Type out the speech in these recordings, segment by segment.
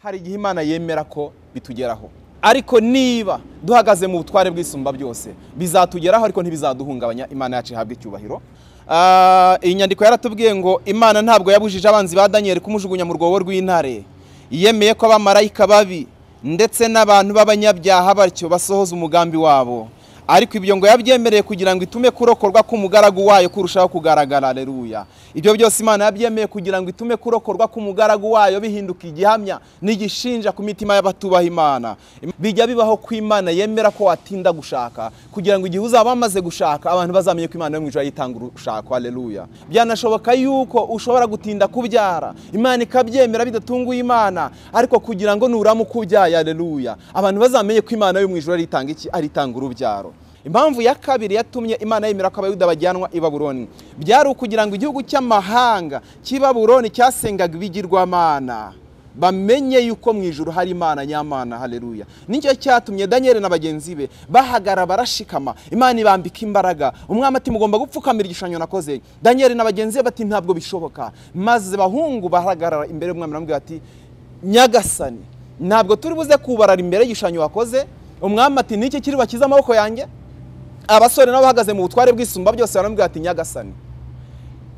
Hari igihe Imana yemera ko bitugeraho, ariko niba duhagaze mu butware bw'isumba byose bizatugeraho, ariko ntibizaduhungabanya. Imana yacu ihabwa icyubahiro. Iyi nyandiko yaratubwiye ngo Imana ntabwo yabujije abanzi ba Daniel kumujugunya mu rwobo rw'intare. Yemeye ko abamarayika babi ndetse n'abantu b'abanyabyaha batyo basohoza umugambi wabo, ariko ibyo ngo yabyemereye kugira ngo itume kurokorwa k'umugaragu wayo kurushaho kugaragara. Haleluya. Ibyo byose Imana yabyemeye kugira ngo itume kurokorwa k'umugaragu wayo bihinduka igihamya n'igishinja ku mitima y'abatubaha Imana. Bijya bibaho ko Imana yemera ko watinda gushaka kugira ngo igihe uzaba wamaze gushaka abantu bazamenye ko Imana yo mu ijuru yitanga urushako. Haleluya. Byanashoboka yuko ushobora gutinda kubyara, Imana ikabyemera bidatunguye Imana, ariko kugira ngo nuramuka ubyaye, haleluya, abantu bazamenye ko Imana yo mu ijuru aritanga iki? Aritanga urubyaro. Impamvu ya kabiri yatumye Imana yemera ko Abayuda bajyanwa i Babuloni byari ukugira ngo igihugu cy'amahanga cy'i Babuloni cyasengaga ibigirwamana bamenye yuko mu ijuru hari Imana nyamana. Haleluya. Nicyo cyatumye Daniel na bagenzi be bahagara barashikama, Imana ibambika imbaraga. Umwami ati mugomba gupfukamira igishushanyo nakoze. Daniel na bagenzi be bati ntabwo bishoboka. Maze bahungu bahagarara imbere y'umwami baramubwira ati Nyagasani, ntabwo turi buze kubarara imbere y'igishushanyo wakoze. Umwami ati niki kiri bakiza amaboko yanjye? Abasore nabo bahagaze mu butware bw'isumba byose baramubwira ati Nyagasani,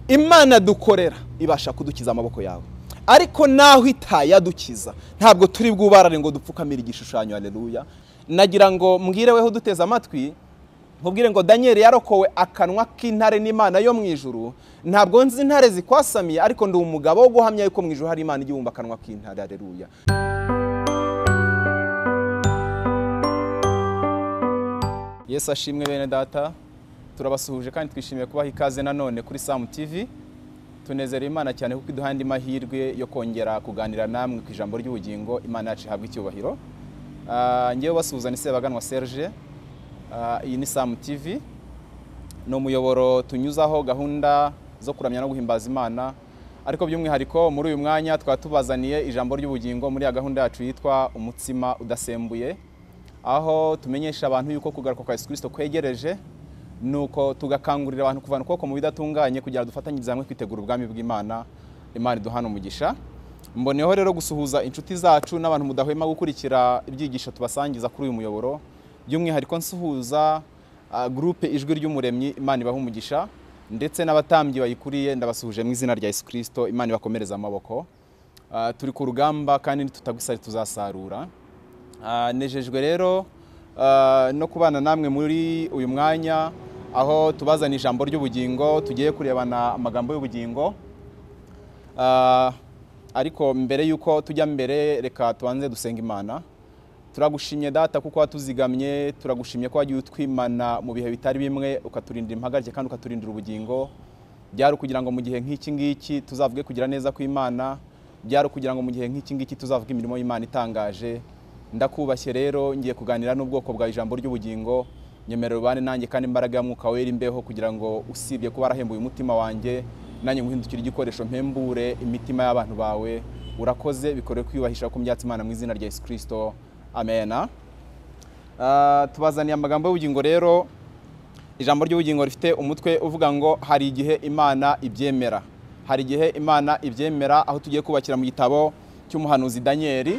Imana dukorera ibasha kudukiza amaboko yawe, ariko naho itayadukiza ntabwo turi bwubarare ngo dupfukamire igishushanyo. Haleluya. Nagira ngo mbwire weho duteze amatwi, nkubwire ngo Daniel yarokowe akanwa k'intare n'Imana yo mu ijuru. Ntabwo nzi intare zikwasamiye, ariko ndi umugabo wo guhamya yuko mu ijuru hari Imana igihumba akanwa k'intare. Haleluya. Yesu ashimwe bene data, turabasuhuje kandi twishimiye kubaha ikaze nanone kuri Sam TV. Tunezereye Imana cyane kuko iduha andi mahirwe yo kongera kuganira namwe ku ijambo ry'ubugingo. Imana yacu ihabwa icyubahiro. Ngewe basuhuza ni Sebaganwa Serge. Iyi ni Sam TV, ni umuyoboro tunyuzaho gahunda zo kuramya no guhimbaza Imana, ariko by'umwihariko muri uyu mwanya twaba tubazaniye ijambo ry'ubugingo muri ya gahunda yacu yitwa umutsima udasembuye, aho tumenyesha abantu yuko kugaruka kwa Yesu Kristo kwegereje, nuko tugakangurira abantu kuvana ukuboko mu bidatunganye kugira dufatanyirize hamwe kwitegura ubwami bw'Imana. Imana iduhana umugisha. Mboneyeho rero gusuhuza inshuti zacu n'abantu mudahwema gukurikira ibyigisho tubasangiza kuri uyu muyoboro, by'umwihariko nsuhuza groupe Ijwi ry'Umuremyi, Imana ibaha umugisha, ndetse n'abatambyi bayikuriye ndabasuhuje mu izina rya Yesu Kristo. Imana ibakomereza amaboko. Turi ku rugamba kandi nitutagusari tuzasarura. Nejejwe rero no kubana namwe muri uyu mwanya aho tubazana ijambo ry'ubugingo, tugiye kurebana amagambo y'ubugingo. Ariko mbere yuko tujya mbere, reka tubanze dusenga Imana. Turagushimye Data kuko watuzigamye, turagushimye ko wagiye utwimana mu bihe bitari bimwe, ukaturindira impagarike kandi ukaturindira ubugingo. Byari kugira ngo mu gihe nk'iki ngiki tuzavuge kugira neza kw'Imana, byari kugira ngo mu gihe nk'iki ngiki tuzavuge imirimo y'Imana itangaje. Ndakubashye rero ngiye kuganira n'ubwoko bwa ijambo ry'ubugingo, nyemerera ubane nanjye kandi imbaraga ya Mwuka Wera imbeho kugira ngo usibye kuba warahembuye umutima wanjye, nanjye nguhindukire igikoresho mpembure imitima y'abantu bawe. Urakoze, bikore kwiyubahisha ku myatsi Imana mu izina rya Yesu Kristo. Amen. Tubazaniye amagambo y'ubugingo rero. Ijambo ry'ubugingo rifite umutwe uvuga ngo hari igihe Imana ibyemera. Hari igihe Imana ibyemera, aho tugiye kubakira mu gitabo cy'umuhanuzi Daniel.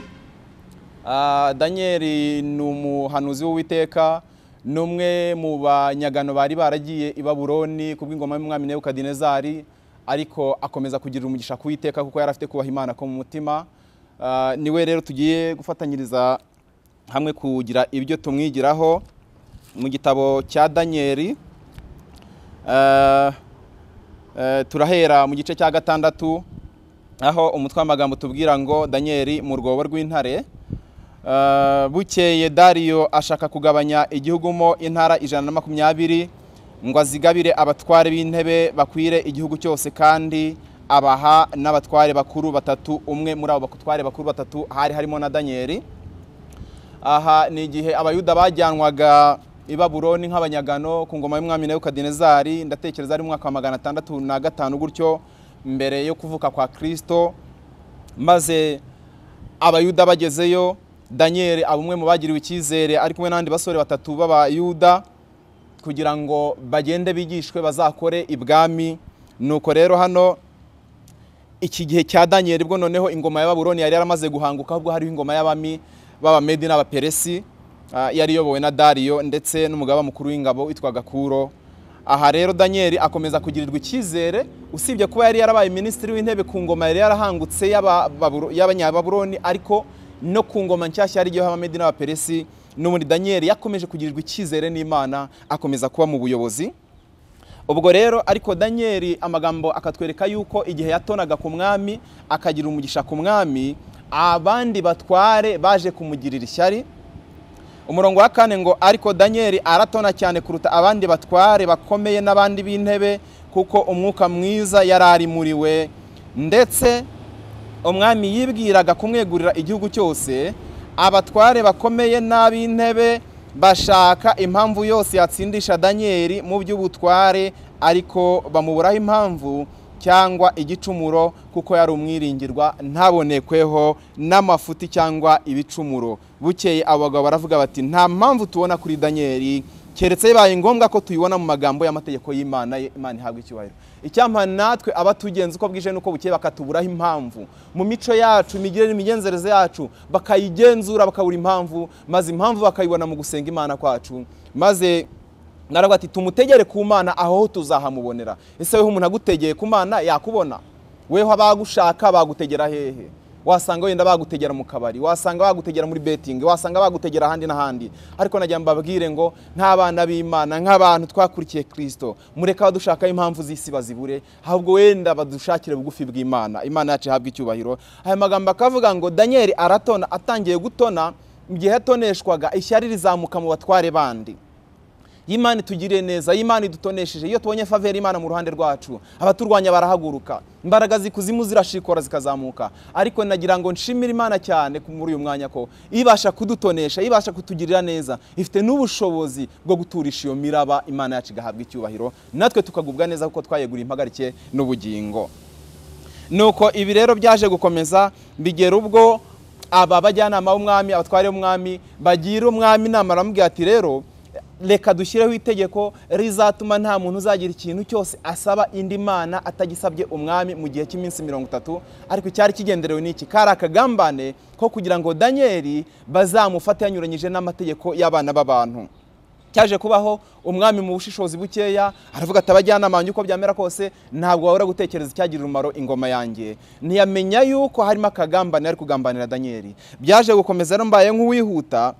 Daniel ni umuhanuzi w'Uwiteka, ni umwe mu banyagano bari baragiye i Babuloni kubw'ingoma y'umwami Nebukadinezari, ariko akomeza kugira umugisha ku Uwiteka kuko yari afite kubaha Imana ko mu mutima. Niwe rero tugiye gufatanyiriza hamwe kugira ibyo tumwigiraho mu gitabo cya Daniel. Turahera mu gice cya 6 aho umutwe w'amagambo tubwira ngo Daniel mu rwobo rw'intare. Bukeye Dario ashaka kugabanya igihugu mo intara 120 ngo azigabire abatware b'intebe bakwire igihugu cyose, kandi abaha n'abatware bakuru batatu. Umwe muri abo batware bakuru batatu hari harimo na Daniel. Aha ni igihe Abayuda bajyanwaga i Babuloni nk'abanyagano ku ngoma y'umwami Nebukadinezari, ndatekereza ari mu mwaka wa 605 gutyo mbere yo kuvuka kwa Kristo. Maze Abayuda bagezeyo, Daniel abumwe mu bagiriwe icyizere ari kumwe n'abandi basore batatu b'Abayuda kugira ngo bagende bigishwe bazakore ibwami. Nuko rero hano Iki gihe cya Daniel bwo noneho ingoma ya Babuloni yari yaramaze guhanguka, ahubwo hariho ingoma y'abami b'Abamedi n'Abaperesi yari iyobowe na Dariyo ndetse n'umugaba mukuru w'ingabo witwaga Kuro. Aha rero Daniel akomeza kugirirwa icyizere, usibye kuba yari yarabaye minisitiri w'intebe ku ngoma yari yarahangutse y'Abanyababuloni, ariko no ku ngoma nshyashya yari igiyeho Abamedi n'Abaperesi, n'ubundi Daniel yakomeje kugirirwa icyizere n'Imana, akomeza kuba mu buyobozi. Ubwo rero ariko Daniel amagambo akatwereka yuko igihe yatonaga ku mwami akagira umugisha ku mwami, abandi batware baje kumugirira ishyari. Umurongo wa 4 ngo ariko Daniel aratona cyane kuruta abandi batware bakomeye n'abandi b'intebe, kuko umwuka mwiza yarari muri we, ndetse umwami yibwiraga kumwegurira igihugu cyose. Abatware bakomeye n'ab'intebe bashaka impamvu yose yatsindisha Daniel mu by'ubutware, ariko bamuburaho impamvu cyangwa igicumuro, kuko yari umwiringirwa ntabonekweho n'amafuti cyangwa ibicumuro. Bukeye abagabo baravuga bati nta mpamvu tubona kuri Daniel, keretse bibaye ngombwa ko tuyibona mu magambo y'amategeko y'Imana ye. Imana ihabwe icyubahiro. Icyampa natwe abatugenza uko bwije nuko bukeye bakatuburaho impamvu mu mico yacu, imigirire n'imigenzereze yacu, bakayigenzura bakabura impamvu, maze impamvu bakayibona mu gusenga Imana kwacu. Maze naravuga ati tumutegere ku Mana, aho tuzahamubonera. Ese weho umuntu agutegeye ku Mana yakubona? Weho abagushaka bagutegera hehe? Wasanga wenda bagutegera mu kabari, wasanga bagutegera muri betting, wasanga bagutegera ahandi n'ahandi. Ariko najya mbabwire ngo nk'abana b'Imana, nk'abantu twakurikiye Kristo, mureka badushaka impamvu z'isi bazibure, ahubwo wenda badushakire bugufi bw'Imana. Imana yacu ihabwe icyubahiro. Aya magambo akavuga ngo Daniel aratona, atangiye gutona, mu gihe yatoneshwaga ishyari rizamuka mu batware bandi. Imana itugiriye neza, Imana idutonesheje. Iyo tubonye faveur Imana mu ruhande rwacu, abaturwanya barahaguruka, imbaraga zikuzimu zirashikora zikazamuka. Ariko nagira ngo nshimire Imana cyane muri uyu mwanya ko ibasha kudutonesha, ibasha kutugirira neza, ifite n'ubushobozi bwo guturisha iyo miraba. Imana yacu igahabwa icyubahiro, natwe tukagubwa neza kuko twayeguriye impagarike n'ubugingo. Nuko ibi rero byaje gukomeza bigera ubwo aba bajyanama b'umwami, abatware b'umwami bagira umwami inama, baramubwira ati rero reka dushyireho itegeko rizatuma nta muntu uzagira ikintu cyose asaba indi mana atagisabye umwami mu gihe cy'iminsi 30. Ariko icyari kigenderewe n'iki? Kari akagambane ko kugira ngo Daniel bazamufate yanyuranyije n'amategeko y'abana b'abantu. Cyaje kubaho, umwami mu bushishozi bukeya aravuga ati abajyanama banjye uko byamera kose ntabwo wabura gutekereza icyagirira umumaro ingoma yanjye. Ntiyamenya yuko harimo akagambane ari kugambanira Daniel. Byaje gukomeza rero mbaye nk'uwihuta,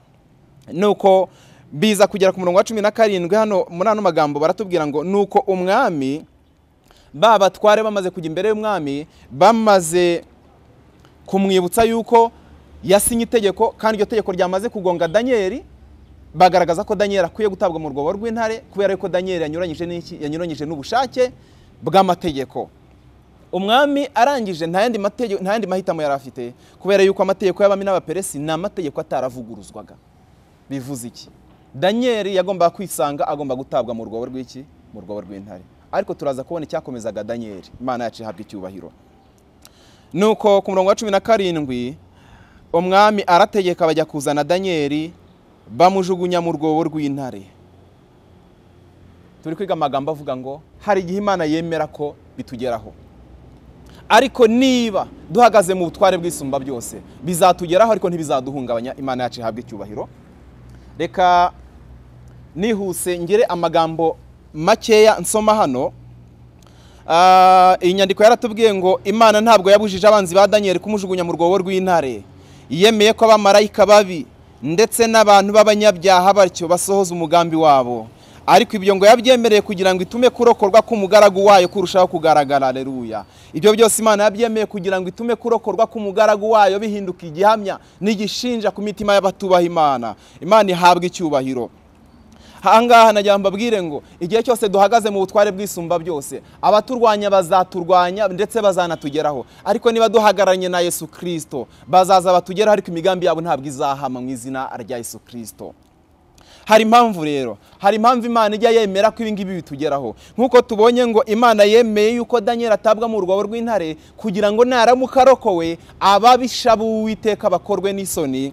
nuko biza kugera ku murongo wa 17. Hano muri ano magambo baratubwira ngo nuko umwami ba batware bamaze kujya imbere y'umwami, bamaze kumwibutsa yuko yasinye itegeko kandi iryo tegeko ryamaze kugonga Daniel, bagaragaza ko Daniel akwiye gutabwa mu rwobo rw'intare kubera yuko Daniel yanyuranyije n'iki? Yanyuranyije n'ubushake bw'amategeko. Umwami arangije nta yandi mategeko, nta yandi mahitamo yari afite, kubera yuko amategeko y'abami n'abaperesi ni amategeko ataravuguruzwaga. Bivuze iki? Daniel yagomba kwisanga agomba gutabwa mu rwobo rw'iki? Mu rwobo rw'intare. Ariko turaza kubona icyakomezaga Daniel. Imana yacu ihabwe icyubahiro. Nuko ku murongo wa 17 umwami arategeka bajya kuzana Daniel, bamujugunya mu rwobo rw'intare. Turi kwiga amagambo avuga ngo hari igihe Imana yemera ko bitugeraho, ariko niba duhagaze mu butware bw'isumba byose bizatugeraho, ariko ntibizaduhungabanya. Imana yacu ihabwe icyubahiro. Reka nihuse ngire amagambo makeya nsoma hano. Iyi nyandiko yaratubwiye ngo Imana ntabwo yabujije abanzi ba Daniel kumujugunya mu rwobo rw'intare. Yemeye ko abamarayika babi ndetse n'abantu b'abanyabyaha batyo basohoza umugambi wabo, ariko ibyo ngo yabyemereye kugira ngo itume kurokorwa k'umugaragu wayo kurushaho kugaragara. Haleluya. Ibyo byose Imana yabyemeye kugira ngo itume kurokorwa k'umugaragu wayo bihinduka igihamya n'igishinja ku mitima y'abatubaha Imana. Imana ihabwe icyubahiro. Ahangaha nagira mbabwire ngo igihe cyose duhagaze mu butware bw'isumba byose, abaturwanya bazaturwanya ndetse bazanatugeraho, ariko niba duhagararanye na Yesu Kristo bazaza batugeraho, ariko imigambi yabo ntabwo izahama mu izina rya Yesu Kristo. Hari impamvu rero, hari impamvu Imana ijya yemera ko ibingibi bitugeraho. Nkuko tubonye ngo Imana yemeye yuko Daniel atabwa mu rwobo rw'intare kugira ngo naramuka arokowe ababisha b'Uwiteka bakorwe n'isoni.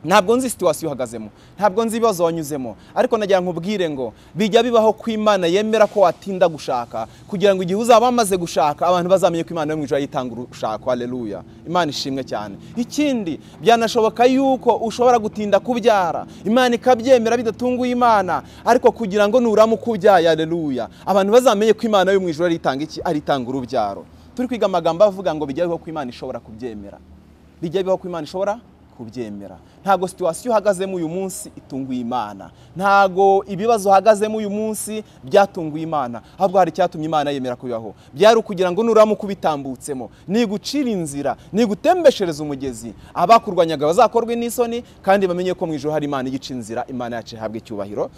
Ntabwo nzi situation uhagazemo, ntabwo nzi ibibazo wanyuzemo, ariko nagira nkubwire ngo bijya bibaho ko Imana yemera ko watinda gushaka kugira ngo igihe uzaba wamaze gushaka abantu bazamenye ko Imana yo mu ijuru yitanga urushako. Haleluya, Imana ishimwe cyane. Ikindi, byanashoboka yuko ushobora gutinda kubyara, Imana ikabyemera bidatunguye Imana, ariko kugira ngo nuramuka ubyaye, haleluya, abantu bazamenye ko Imana yo mu ijuru aritanga iki? Aritanga urubyaro. Turi kwiga amagambo avuga ngo bijya bibaho ko Imana ishobora kubyemera, bijya bibaho ko Imana ishobora kubyemera. Ntago situation uhagazemo uyu munsi itunguye Imana, ntago ibibazo uhagazemo uyu munsi byatunguye Imana, ahubwo hari icyatumye Imana yemera kubibaho. Byari ukugira ngo nuramuka ubitambutsemo, nigucira inzira, nigutembeshereza umugezi, abakurwanyaga bazakorwe n'isoni kandi bamenye ko mu ijuru hari Imana igica inzira. Imana yacu ihabwe icyubahiro.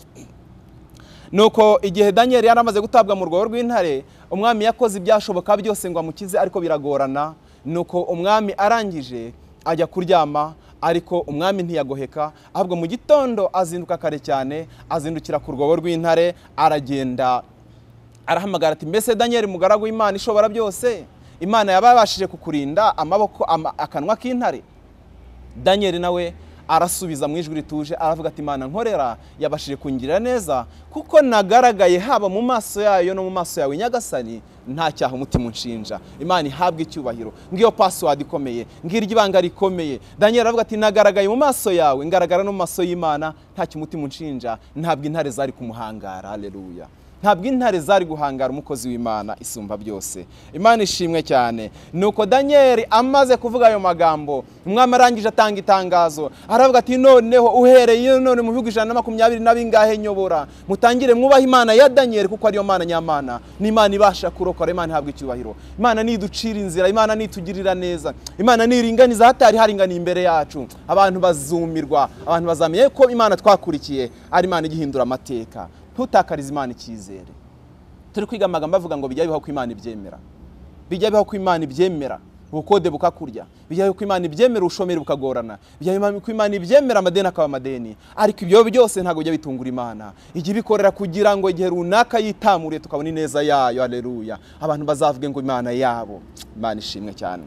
Nuko igihe Daniel yari amaze gutabwa mu rwobo rw'intare, umwami yakoze ibyashoboka byose ngo amukize, ariko biragorana. Nuko umwami arangije ajya kuryama, ariko umwami ntiyagoheka, ahubwo mu gitondo azinduka kare cyane, azindukira ku rwobo rw'intare, aragenda arahamagara ati mbese Daniel mugaragu w'Imana ishobora byose, Imana yababashije kukurinda amaboko akanwa k'intare? Daniel nawe arasubiza mu ijwi rituje aravuga ati Imana nkorera yabashije kungirira neza, kuko nagaragaye haba mu maso yayo no mu maso yawe Nyagasani, nta cyaha umutima unshinja. Imana ihabwe icyubahiro. Ngiyo password ikomeye, ngiryo ibanga rikomeye. Daniel aravuga ati nagaragaye mu maso yawe, ngaragara no mu maso y'Imana, nta cyo umutima unshinja. Ntabwo intare zari kumuhangara. Haleluya. Ntabwo intare zari guhangara umukozi w'Imana isumba byose. Imana ishimwe cyane. Nuko Daniel amaze kuvuga ayo magambo, umwami arangije atanga itangazo, aravuga ati noneho uhereye none mu bihugu 120 na bingahe nyobora, mutangire mwubaha Imana ya Daniel, kuko ariyo Mana nyamana, ni Imana ibasha kurokora. Imana ihabwe icyubahiro. Imana niducira inzira, Imana nitugirira neza, Imana niringaniza hatari haringaniye imbere yacu, abantu bazumirwa, abantu bazamenye ko Imana twakurikiye ari Imana igihindura amateka. Ntutakarize Imana icyizere. Turi kwiga amagambo avuga ngo bijya bibaho ko Imana ibyemera, bijya bibaho ko Imana ibyemera ubukode bukakurya, bijya bibaho ko Imana ibyemera ubushomeri bukagorana, bijya bibaho ko Imana ibyemera amadeni akaba amadeni, ariko ibyo byose ntabwo bijya bitungura Imana. Ijya ibikorera kugira ngo igihe runaka yitamuriye tukabona ineza yayo. Haleluya, abantu bazavuge ngo Imana yabo. Imana ishimwe cyane.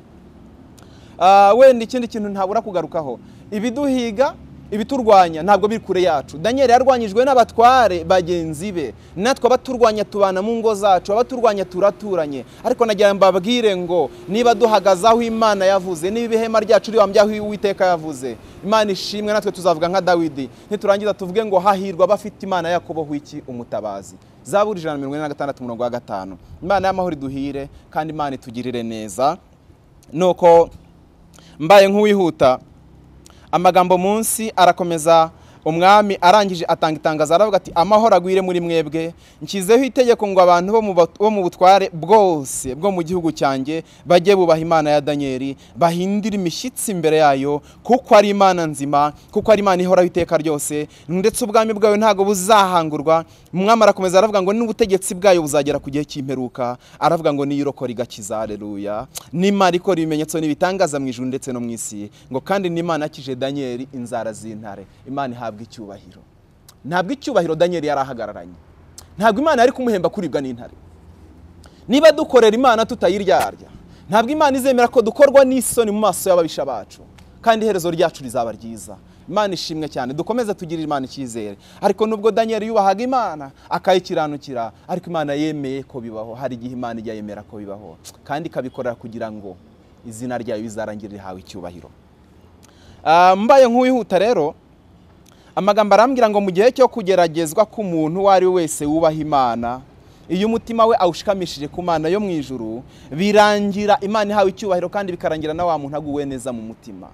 Wenda ikindi kintu ntabura kugarukaho, ibiduhiga ibiturwanya ntabwo biri kure yacu. Daniel yarwanyijwe n'abatware bagenzi be, natwe abaturwanya tubana mu ngo zacu, abaturwanya turaturanye. Ariko nagira mbabwire ngo niba duhagaze aho Imana yavuze, niba ihema ryacu ribambye aho Uwiteka yavuze, Imana ishimwe, natwe tuzavuga nka Dawidi, niturangiza tuvuge ngo hahirwa abafite Imana Yakobo wiki umutabazi. Zaburi 146 umurongo wa 5. Imana y'amahoro iduhire kandi Imana itugirire neza. Nuko mbaye nk'uwihuta amagambo munsi arakomeza. Umwami arangije atanga itangazo aravuga ati amahoro agwire muri mwebwe, nshyizeho itegeko ngo abantu bo mu butware bwose bwo mu gihugu cyanjye bajye bubaha Imana ya Daniel, bahindire imishyitsi imbere yayo, kuko ari Imana nzima, kuko ari Imana ihoraho iteka ryose, ndetse ubwami bwayo ntago buzahangurwa. Umwami arakomeza aravuga ngo n'ubutegetsi bwayo buzagera ku gihe cy'imperuka. Aravuga ngo niyirokora igakiza. Haleluya. N'Imana ikora ibimenyetso n'ibitangaza mu ijuru ndetse no mu isi, ngo kandi n'Imana yakije Daniel inzara z'intare. Imana ihabwa icyubahiro. Ntabwo icyubahiro Daniel yarahagararanye, ntabwo Imana yari kumuhemba kuribwa n'intare. Niba dukorera Imana tutayiryarya, ntabwo Imana izemera ko dukorwa n'isoni mu maso y'ababisha bacu, kandi iherezo ryacu rizaba ryiza. Imana ishimwe cyane. Dukomeze tugirire Imana icyizere. Ariko nubwo Daniel yubahaga Imana akayikiranukira, ariko Imana yemeye ko bibaho. Hari igihe Imana ijya yemera ko bibaho, kandi ikabikorera kugira ngo izina ryayo bizarangire rihawe icyubahiro. Mbaye nk'uwihuta rero, amagambo arambwira ngo mu gihe cyo kugeragezwa k'umuntu uwo ari we wese wubaha Imana, iyo umutima we awushikamishije ku Mana yo mu ijuru, birangira Imana ihawe icyubahiro, kandi bikarangira na wa muntu aguwe neza mu mutima.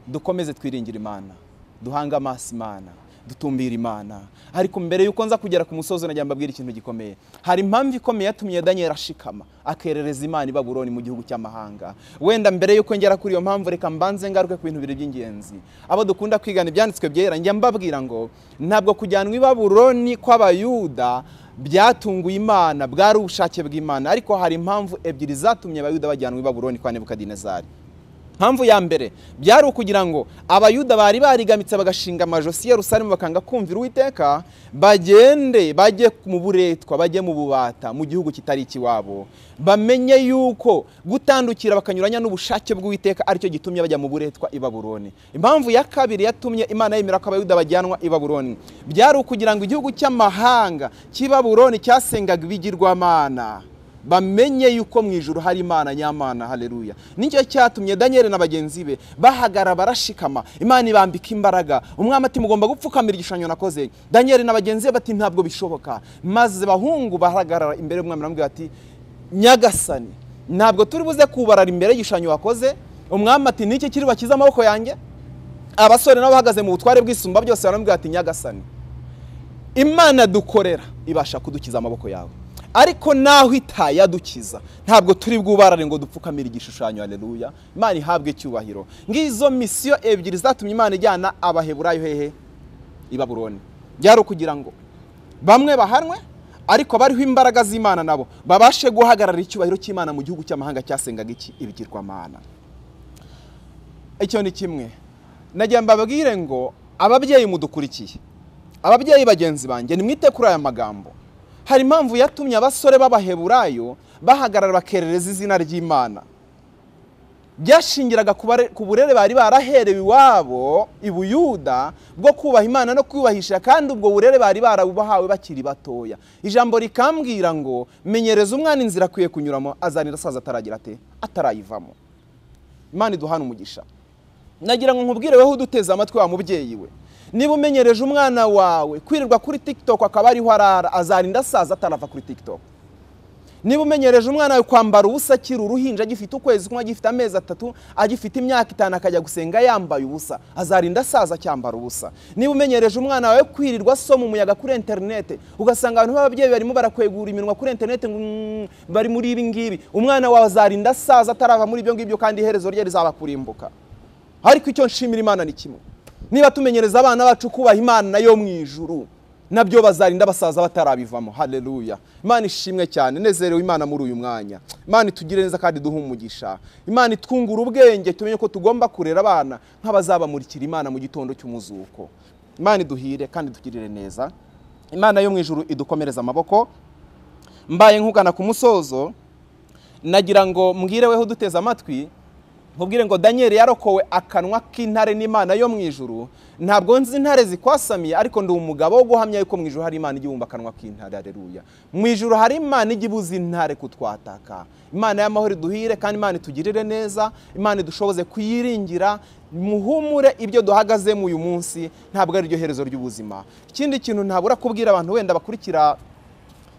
Dukomeze twiringira Imana, duhanga amaso Imana, dutumbira Imana. Ariko mbere yuko nza kugera ku musozo nagira mbabwira ikintu gikomeye. Hari impamvu ikomeye yatumye Daniel ashikama akerereza Imana i Babuloni mu gihugu cy'amahanga. Wenda mbere yuko ngera kuri iyo mpamvu, reka mbanze ngaruke ku bintu bibiri by'ingenzi. Abo dukunda kwigana ibyanditswe byera, njya mbabwira ngo ntabwo kujyanwa i Babuloni kw'Abayuda byatunguye Imana, bwari ubushake bw'Imana, ariko hari impamvu ebyiri zatumye Abayuda bajyanwa i Babuloni kwa Nebukadinezari. Mpamvu ya mbere byari ukugira ngo Abayuda bari barigamitse bagashinga amajosi Yerusalemu bakanga kumvira Uwiteka, bagende bajye mu buretwa, bajye mu bubata mu gihugu kitari ikiwabo, bamenye yuko gutandukira bakanyuranya n'ubushake bw'Uwiteka aricyo gitumye bajya mu buretwa i Babuloni. Impamvu ya kabiri yatumye Imana yemera ko Abayuda bajyanwa i Babuloni byari ukugira ngo igihugu cy'amahanga cy'i Babuloni cyasengaga ibigirwamana bamenye yuko mu ijuru hari Imana nyamana. Haleluya. Nicyo cyatumye Daniel na bagenzi be bahagara barashikama, Imana ibambika imbaraga. Umwami ati mugomba gupfukamira igishushanyo nakoze. Daniel na bagenzi be bati ntabwo bishoboka. Maze bahungu bahagarara imbere y'umwami baramubwira ati Nyagasani, ntabwo turi buze kubarara imbere y'igishushanyo wakoze. Umwami ati niki kiri bakiza amaboko yanjye? Abasore nabo bahagaze mu butware bw'isumba byose baramubwira ati Nyagasani, Imana dukorera ibasha kudukiza amaboko yawe, ariko naho itayadukiza ntabwo turi bwubarare ngo dupfukamire igishushanyo. Haleluya. Imana ihabwe icyubahiro. Ngizo misiyo ebyiri zatumye Imana ijyana Abaheburayo hehe? I Babuloni. Byari ukugira ngo bamwe bahanwe, ariko bariho imbaraga z'Imana nabo babashe guhagarara icyubahiro cy'Imana mu gihugu cy'amahanga cyasengaga iki? Ibigirwamana. Icyo ni kimwe. Nagira mbabwire ngo ababyeyi mudukurikiye, ababyeyi bagenzi banjye, nimwite kuri aya magambo. Hari impamvu yatumye abasore b'Abaheburayo bahagarara bakerereza izina ry'Imana. Byashingiraga ku burere bari baraherewe iwabo i Buyuda bwo kubaha Imana no kwiyubahisha, kandi ubwo burere bari barabubahawe bakiri batoya. Ijambo rikambwira ngo menyereza umwana inzira akwiye kunyuramo, azanira asaza ataragira ate? Atarayivamo. Imana iduhana umugisha. Nagira ngo nkubwire weho uduteze amatwi wa mubyeyi we, niba umenyereje umwana wawe kwirirwa kuri TikTok akaba ariho arara, azarinda asaza atarava kuri TikTok. Niba umenyereje umwana wawe kwambara ubusa akiri uruhinja, agifite ukwezi kumwe, agifite amezi 3, agifite imyaka 5, akajya gusenga yambaye ubusa, azarinda asaza acyambara ubusa. Niba umenyereje umwana wawe kwirirwa asoma umuyaga kuri internet, ugasanga abantu b'ababyeyi barimo barakwegura iminwa kuri internet ngo bari muri ibi ngibi, umwana wawe azarinda asaza atarava muri ibyo ngibyo, kandi iherezo rye rizaba kurimbuka. Ariko icyo nshimira Imana ni kimwe: niba tumenyereza abana bacu kubaha Imana yo mu ijuru, nabyo bazarinda basaza batarabivamo. Haleluya. Imana ishimwe cyane. Nezerewe Imana muri uyu mwanya. Imana itugire neza kandi duhe umugisha. Imana itwungura ubwenge tumenye ko tugomba kurera abana nk'abazabamurikira Imana mu gitondo cy'umuzuko. Imana iduhire kandi tugirire neza. Imana yo mu ijuru idukomereza amaboko. Mbaye nkugana ku musozo, nagira ngo mbwire weho duteze amatwi, nkubwire ngo Daniel yarokowe akanwa k'intare n'Imana yo mu ijuru. Ntabwo nzi intare zikwasamiye, ariko ndi umugabo wo guhamya yuko mu ijuru hari Imana igibumba akanwa k'intare. Haleluya. Mu ijuru hari Imana igibuza intare kutwataka. Imana y'amahoro iduhire kandi Imana itugirire neza. Imana idushoboze kuyiringira. Muhumure, ibyo duhagazemo uyu munsi ntabwo ari ryo herezo ry'ubuzima. Ikindi kintu ntabura kubwira abantu wenda bakurikira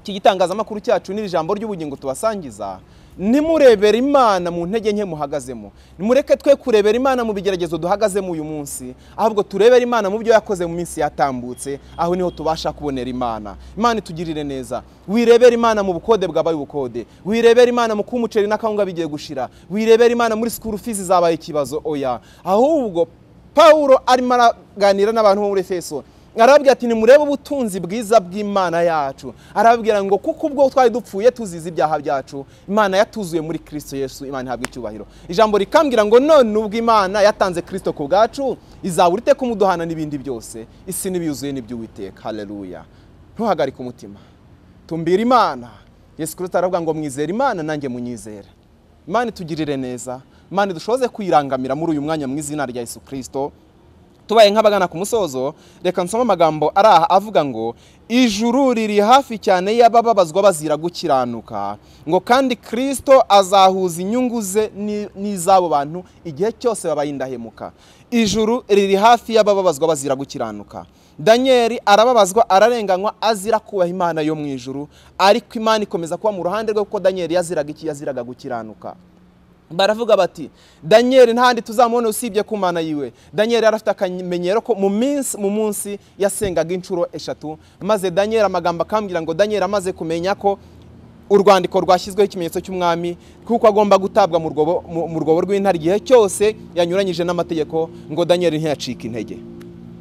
iki gitangazamakuru cyacu n'iri jambo ry'ubugingo tubasangiza, nimurebera Imana mu ntege nke muhagazemo. Nimureke twe kurebera Imana mu bigeragezo duhagazemo uyu munsi, ahubwo turebera Imana mu byo yakoze mu minsi yatambutse. Aho niho tubasha kubonera Imana. Imana itugirire neza. Wirebera Imana mu bukode bwabaye ubukode, wirebera Imana mu kumuceri n'akawunga bigiye gushira, wirebera Imana muri school fees zabaye ikibazo. Oya, ahubwo Paulo arimo araganira n'abantu bo muri Efeso, arababwira ati nimurebe ubutunzi bwiza bw'Imana yacu. Arababwira ngo kuko ubwo twari dupfuye tuzize ibyaha byacu, Imana yatuzuye muri Kristo Yesu. Imana ihabwe icyubahiro. Ijambo rikambwira ngo none ubwo Imana yatanze Kristo ku bwacu, izabura ite kumuduhana n'ibindi byose? Isi n'ibiyuzuye n'iby'Uwiteka. Haleluya. Ntuhagarike umutima, tumbira Imana. Yesu Kristo aravuga ngo mwizere Imana nanjye munyizere. Imana itugirire neza. Imana idushoboze kuyirangamira muri uyu mwanya mu izina rya Yesu Kristo. Tubaye nk'abagana ku musozo, reka nsome amagambo araha avuga ngo ijuru riri hafi cyane y'abababazwa bazira gukiranuka, ngo kandi Kristo azahuza inyungu ze n'izabo bantu igihe cyose babaye indahemuka. Ijuru riri hafi y'abababazwa bazira gukiranuka. Daniel arababazwa, ararenganywa, azira kubaha Imana yo mu ijuru, ariko Imana ikomeza kuba mu ruhande rwe, kuko Daniel yaziraga iki? Yaziraga gukiranuka. Baravuga bati Daniel ntandi tuzamubona usibye ku Mana yiwe. Daniel yarafite akamenyero ko mu munsi yasengaga inshuro 3. Maze Daniel amagambo akambwira ngo Daniel amaze kumenya ko urwandiko rwashyizweho ikimenyetso cy'umwami, kuko agomba gutabwa mu rwobo rw'intare igihe cyose yanyuranyije n'amategeko, ngo Daniel ntiyacika intege,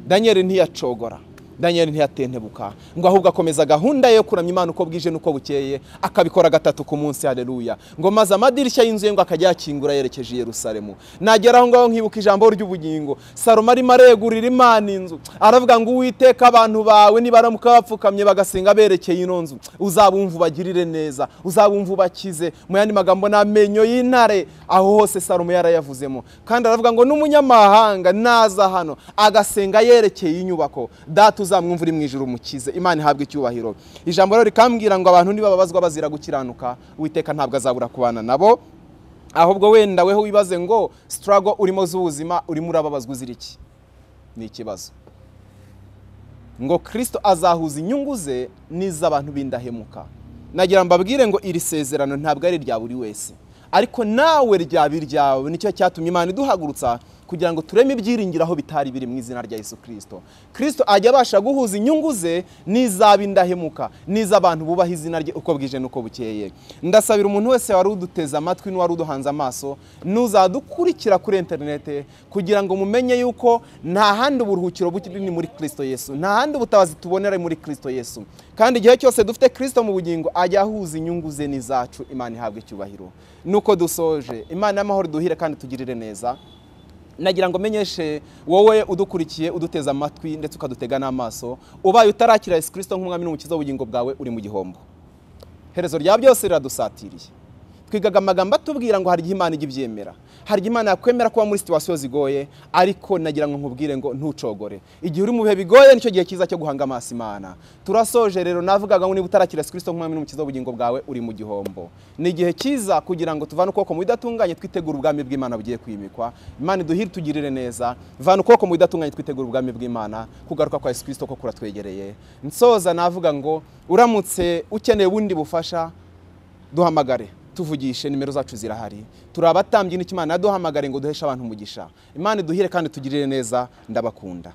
Daniel ntiyacogora, Daniel ntiyatentebuka, ngo ahubwo akomeza gahunda yo kuramya Imana uko bwije n'uko bukeye, akabikora gatatu ku munsi. Haleluya. Ngo maze amadirishya y'inzu ye ngo akajya yakingura yerekeje i Yerusalemu. Nagera aho ngaho nkibuka ijambo ry'ubugingo. Salomo arimo aregurira Imana inzu, aravuga ngo Uwiteka, abantu bawe nibaramuka bapfukamye bagasenga berekeye ino nzu, uzabumva ubagirire neza, uzabumva ubakize. Mu yandi magambo, n'amenyo y'intare aho hose Salomo yarayavuzemo. Kandi aravuga ngo n'umunyamahanga naza hano agasenga yerekeye inyubako, Data uzamwumva uri mu ijuru umukize. Imana ihabwe icyubahiro. Ijambo rero rikambwira ngo abantu nibababazwa bazira gukiranuka, Uwiteka ntabwo azabura kubana nabo. Ahubwo wenda weho wibaze ngo struggle urimo z'ubuzima, urimo urababazwa uzira iki? Ni ikibazo. Ngo Kristo azahuza inyungu ze n'iz'abantu b'indahemuka. Nagira mbabwire ngo iri sezerano ntabwo ari irya buri wese, ariko nawe ryaba iryawe. Nicyo cyatumye Imana iduhagurutsa kugira ngo tureme ibyiringiro aho bitari biri mu izina rya Yesu Kristo. Kristo ajya abasha guhuza inyungu ze n'iz'ab'indahemuka, n'iz'abantu bubaha izina rye uko bwije n'uko bukeye. Ndasabira umuntu wese wari uduteze amatwi n'uwari uduhanze amaso, n'uzadukurikira kuri interinete, kugira ngo mumenye yuko nta handi uburuhukiro buri ni muri Kristo Yesu, nta handi ubutabazi tubonera muri Kristo Yesu. Kandi igihe cyose dufite Kristo mu bugingo, ajya ahuza inyungu ze n'izacu. Imana ihabwe icyubahiro. Nuko dusoje, Imana y'amahoro duhire kandi tugirire neza. Nagira ngo menyeshe wowe udukurikiye, uduteze amatwi ndetse ukadutega n'amaso, ubaye utarakira Yesu Kristo nk'umwami n'umukiza w'ubugingo bwawe, uri mu gihombo. Herezo rya byose riradusatiriye. Twigaga amagambo atubwira ngo hari igihe Imana ijya ibyemera, hari igihe Imana yakwemera kuba muri situation zigoye, ariko nagira ngo nkubwire ngo ntucogore. Igihe uri mu bihe bigoye nicyo gihe cyiza cyo guhanga amaso Imana. Turasoje rero, navugaga ngo niba utarakira Yesu Kristo nk'umwami n'umukiza w'ubugingo bwawe, uri mu gihombo. Ni igihe cyiza kugira ngo tuvane ukuboko mu bidatunganye, twitegure ubwami bw'Imana bugiye kwimikwa. Imana iduhire tugirire neza. Vana ukuboko mu bidatunganye, twitegure ubwami bw'Imana. Kugaruka kwa Yesu Kristo ko kuratwegereye. Nsoza navuga ngo uramutse ukeneye ubundi bufasha, duhamagare, tuvugishe, nimero zacu zirahari. Turi abatambyi n'icyo Imana yaduhamagare ngo duheshe abantu umugisha. Imana iduhire kandi tugirire neza. Ndabakunda.